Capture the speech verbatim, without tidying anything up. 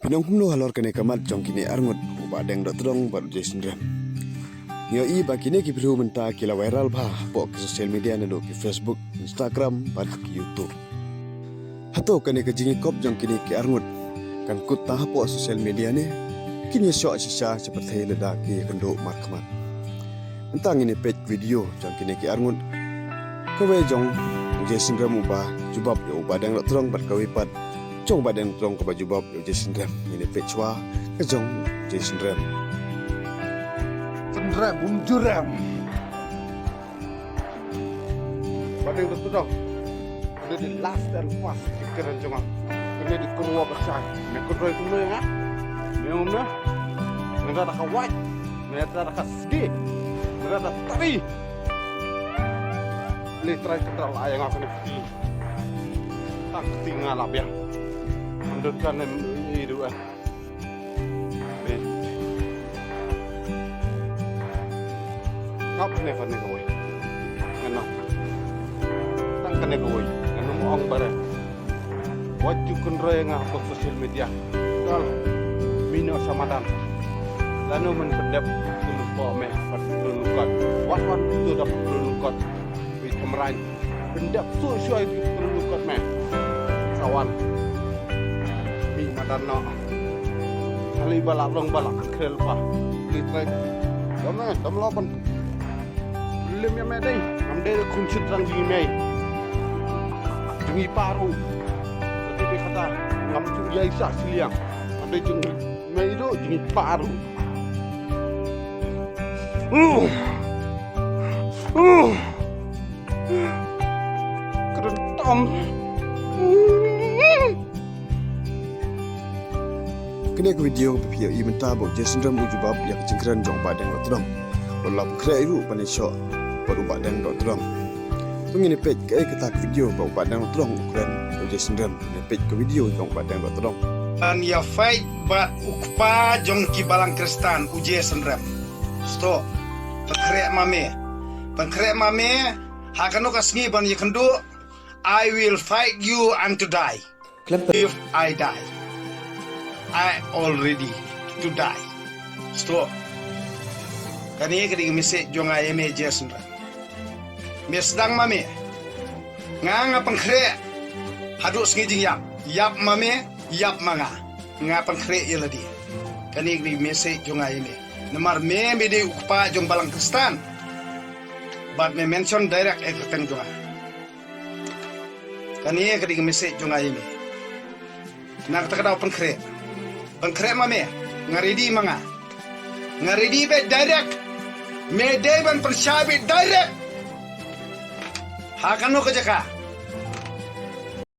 Nongkumno halor kane ka mat jong kine arngut u Bahdeng Dohtdong bad u Jai Synrem. Ngi ïohi ba kine ki video mynta ki la viral bha hapoh ki social media naduh ki Facebook, Instagram bad ki YouTube. Hato kane ka jingïakop jong kine ki arngut kan kut tang hapoh social media ne? Kin ïashoh shisha sha pyrthei lada ki ïakynduh markhmat. Mynta ngin ïa peit video jong kine ki arngut. Kawei jong u Jai Synrem uba jubab ïa u Bahdeng Dohtdong bad kawei pat jong u Bahdeng Dohtdong kaba jubab ïa u Jai Synrem. Ngin ïa peit shuwa ka jong u Jai Synrem. Synrem, um jurem. Bahdeng Dohtdong. Kane dei last and first ki kren jong nga. Kane dei kyrwoh ba shai. Me kynroi kumno ïa nga? Me ong na. Nangta da ka wait. Nangta da ka sdi. Nangta da tari. Lei Trai Kynrad la ai ïa nga kane ka kti. Tang kti nga la biang. Ym don kane i ruh eh. Kap ne kane kawei. Ngan ong. Tang kane kawei. Ngan ong baroh. Wat ju kynroi ïa nga ha social media. Kal. Me noh sha madan. Lano men pyndep tu lukot me. Pat tu lukot. Wat wat tu dap tu lukot. Wei Thamraiñ. Pyndep tu shuwa tu lukot me. Sawan. Me madan noh. Kali ba la long ba la khrel pa. Lei Trai. Dam na, dam la ban. Lem ïa me dei. Ngam dei da khun sut rang jingmei. Jingïapar u. Tapi dei kata ngam ju ïa isa siliang. Ngam dei jingmei du jingïapar u. Uh. Uh. Kren tam. Kane ka video ba phi ïohi mynta ba u Jai Synrem u jubab ïa ka jingkren jong u Bahdeng Dohtdong. Ba la pynkhreh ruh ban ïashoh bad u Bahdeng Dohtdong. To ngin ïa peit kaei kata ka video ba u Bahdeng Dohtdong u kren ïa u Jai Synrem. Ngin ïa peit ka video jong u Bahdeng Dohtdong. Ban ïa fight bad u kpa jong ki balang Khristan u Jai Synrem. Stop. Pynkhreh ma me. Pynkhreh ma me. Ha kano ka sngi ban ïakynduh. I will fight you unto die. Khlem te- If I die, I already to die. Stop. Kane ka dei ka message jong nga ïa me Jai Synrem. Me sdang ma me. Nga nga pynkhreh. Haduh sngi jingïap. Ïap ma me, ïap ma nga. Nga pynkhreh ïa lade. Kane ka dei ka message jong nga ïa me. Namar me me dei u kpa jong balang Khristan. Bad me mention direct ïa ka kyrteng jong nga. Kane ka dei ka message jong nga ïa me. Na kata ka daw pynkhreh. Pynkhreh ma me. Nga ready ma nga. Nga ready beit direct. Me dei ban pynshai beit direct. Ha kano ka jaka.